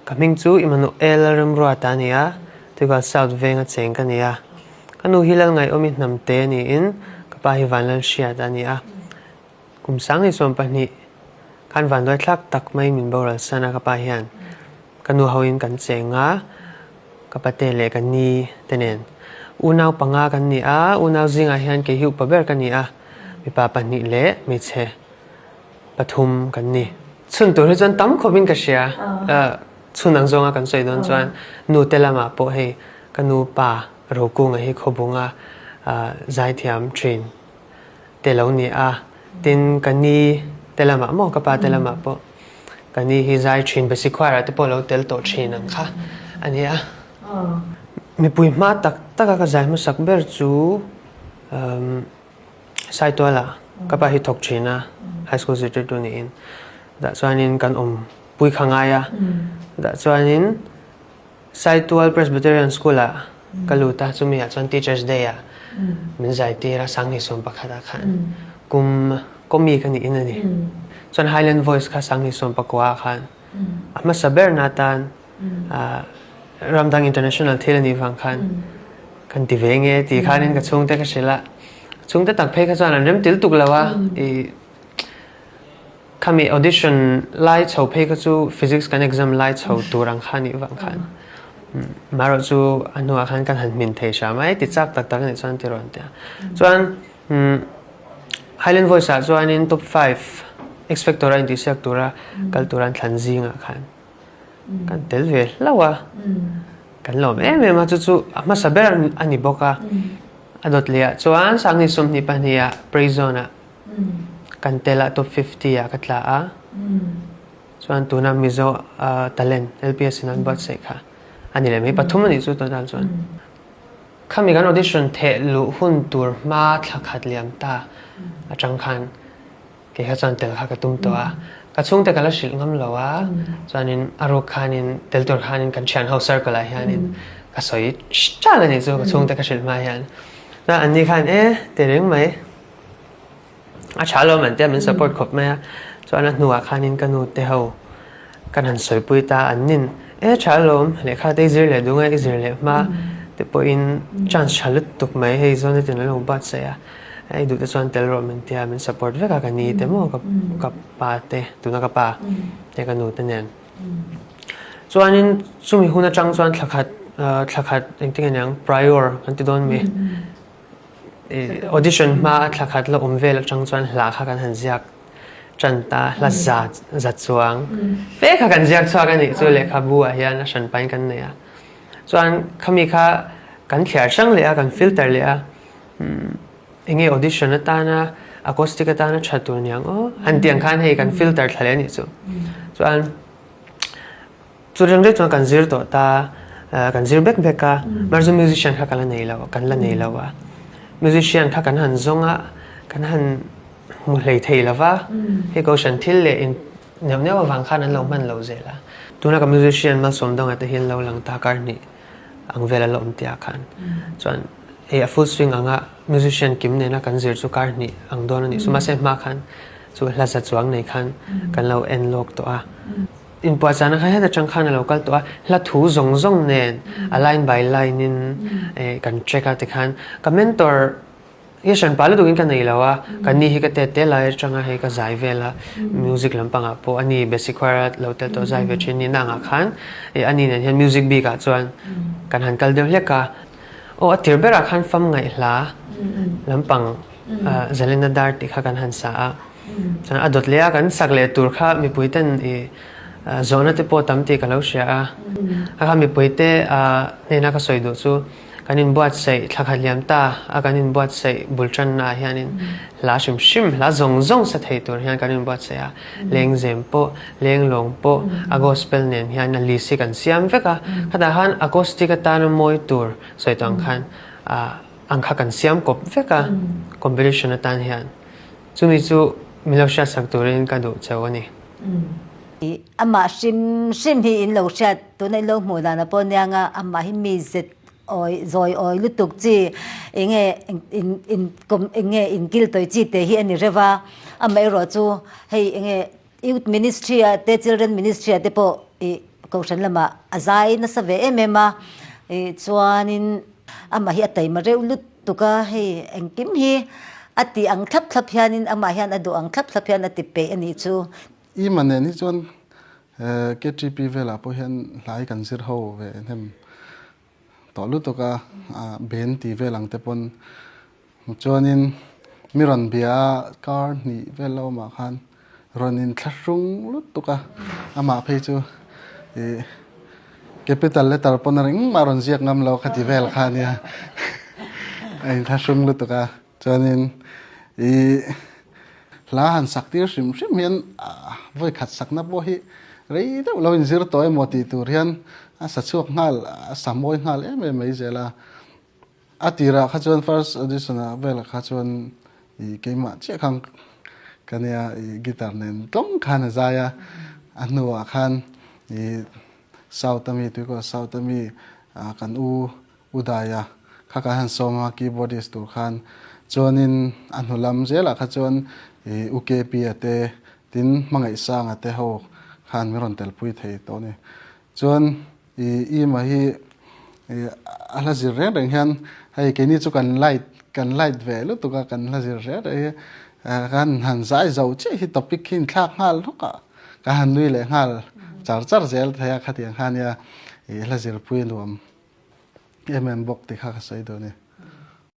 Ka hming chu Immanuel Lalremruata a ni a, Tuikal South venga cheng ka ni a. Ka nu hi Lalngaihawmi hnamte niin ka pa hi Vanlalhriata a ni a. Kum 2020 khan vanduai thlak tak mai min boral san a ka pa hian ka nu hoin kan cheng a, ka pate leh ka ni te nen. Unau panga kan ni a, unau zingah hian kei hi upa ber ka ni a, mipa pahnih leh hmeichhe pathum kan ni. Chhun tur hi chuan tam khawpin ka hria. Chhun ang zawnga kan sawi dawn chuan nu te lamah pawh hei ka nu pa Rokunga hi khawbunga zaithiam thin te lo ni a. Tin ka ni te lamah maw ka pa te lamah pawh ka ni hi zai thin basic choir ah te pawh lo tel tawh thin ang kha a ni a. Mipui hma tak taka ka zai hmasak ber chu Saituala ka pa hi thawk thin a, high school zirtirtu niin. Dah chuanin kan awm pui kha ngai a. Dah chuanin Saitual Presbyterian School ah ka lut a, chumi ah chuan Teachers Day ah min zai tir a, 2011 ah khan. Kum kawmi ka niin a ni. Chuan Highland Voice kha 2019 ah khan a hmasa ber na tan Ramdang International thil a nih vang khan kan ti ve nge tih khanin ka chhungte ka hrilh a. Chhungte tak phei kha chuan an rem til tuk lo a. I khami audition lai chho phei kha chu physics kan exam lai chho tur ang kha nih vang khan marawh chu a hnuah khan kan han hmin thei hram a, ti chak tak tak a nih chuan ti rawn tia. Chuan Highland Voice ah chuanin top 5 X Factor a intihsiak tura kal tura an thlan zingah khan Kan tel ve hlauh a, kan lawm em em a, chu chu a hmasa ber a ni bawk a. A dawt leh ah chuan 2022 ah Praise Zone ah kan tel a, top 50 ah ka tla a. Chuan tuna Mizo Talent LPS in an buatsaih kha a ni leh mai, pathum a nih chu total chuan. Khami kan audition theh luh hun tur hma thla khat liam ta atang khan Kei kha chuan tel kha ka tum tawh a, ka chhungte ka la hrilh ngam lo a, chuanin a ruk khanin tel tur khanin kan thian ho circle ah hianin ka sawi ṭal a nih chu ka chhungte ka hrilh hma hian. Chuan anni khan e ti reng mai, a tha lo man tia min support khawp mai a, chuan a hnuah khanin ka nu te ho Kan han sawipui ta an nin, E tha alawm, lehkha te i zir leh dung a, i zir leh hma te pawhin chance tha lutuk mai hei zawn hitin an lo buatsaih a, i duh te chuan tel rawh min tia, min support vek a, ka ni te maw ka pa te, tuna ka pa te ka nu te nen. Chuanin chumi hun atang chuan thla khat thla khat engtin nge niang prior kan ti dawn mi, audition hma a thla khat la awm vel atang chuan hla kha kan han ziak Ṭan ta hla za za chuang fe kha kan ziak chhuak a nih chu lehkhabu ah hian a hran pain kan nei a. Chuan khami kha kan thliar hrang leh a, kan filter leh a, enge audition atana acoustic atana ṭha tur niang aw han tih ang khan hei kan filter thla leh a nih chu. Chuan chu reng reng chuan kan zir tawh ta, kan zir bek bek a, mahse musician kha ka la nei lo, kan la nei lo a. Musician kha kan han zawng a, kan han hmu hlei thei lo va, hei Kohhran thil leh in neuh neuh avang khan an lo hman lo zel a. Tuna ka musician Malsawmdawnga te hi an lo lang ta kar hnih ang vel a la awm tia khan chuan hei a full swing anga musician kim nena kan zir chu kar hnih ang dawn a nih chu mahse hma khan chu hla za chuang nei khan kan lo en lawk tawh a. Inpuahchahna kha heta tang khan a lo kal tawh a, hla thu zawng zawng nen a line by line in kan track a tikhan ka mentor Hi hranpa lutukin ka nei lo a, ka ni hi ka tet te lai atanga hei ka zai vel a, music lampangah pawh a ni basic choir a lo tel tawh zai ve thin ni nangah khan ih a ni nen hian music bikah chuan kan han kal deuh hlek a, aw a tir berah khan fam ngaih hla lampang Zalena Dar tih kha kan han sa a, chuan a dawt leh a kan sak leh tur kha mipui ten ih zawhna te pawh tam tih ka lo hria a, a kha mipui te hnena ka sawi duh chu. Kan inbuatsaih thla khat liam ta a, kan inbuatsaih bul tanna ah hianin hla hrim hrim, hla zawng zawng sa thei tur hian kan inbuatsaih a, lengzem pawh, lenglawng pawh a gospel nen hian a list hi kan siam vek a, khatah khan acoustic atana mawi tur sawi tawh ang khan ang kha kan siam kawp vek a competition atan hian. Chumi chu min lo hriatsak turin ka duh cheu a ni. Amah hrim hrim hi in lo hriat tuna in lo hmuh dan a pawh nia nga amah hi mi zet awi zawi awi lutuk chi enge in in kawm enge in kil tawi chi te hi a ni reuh a amaherawh chu hei enge youth ministry ah te children ministry ah te pawh ih. Kohhran lamah a zai nasa ve em em a, ih chuanin amah hi a taima reuh lutuk a, hei engkim hi a tih ang thlap thlap hianin amah hian a duh ang thlap thlap hian a ti peih a nih chu. Ima nen hi chuan KTP velah pawh hian hlai kan zir ho ve hnem tawh lutuk a, ben tih vel ang te pawn chuanin mi rawn bia a kar hnih vel lo awmah khan rawn inthlahrung lutuk a, amah phei chu ih capital letter pawn a ringmah rawn ziak ngam lo kha ti vel kha ania a inthlahrung lutuk a chuanin ih hla han sak tir hrim hrim hian vawi khat sakna pawh hi rei deuh lo inzir tawh emaw tih tur hian a sa chhuak nghal a sa mawi nghal em em mai zel a. A tirah kha chuan first audition ah velah kha chuan ih keimah chiah khan ka nia ih guitar nen tlawng khan a zai a, a hnuah khan ih south ami tuikawh south ami ah kan u u Daia kha kan han sawm a keyboardist tur khan chuanin a hnu lam zelah kha chuan ih u KP-a te tin Hmangaihsanga te ho khan min rawn telpui thei tawh a ni. Chuan I ima hi a hla zir reng reng hian hei keini chu kan light kan light ve lutuk a kan hla zir reng reng hi kan han zai zo chiah hi topic hi inthlak nghal hlawk a kan han nui leh nghal char char zel thei a khatiang kha ania i hla zirpui nuam em em bawk tih kha ka sawi duh a ni.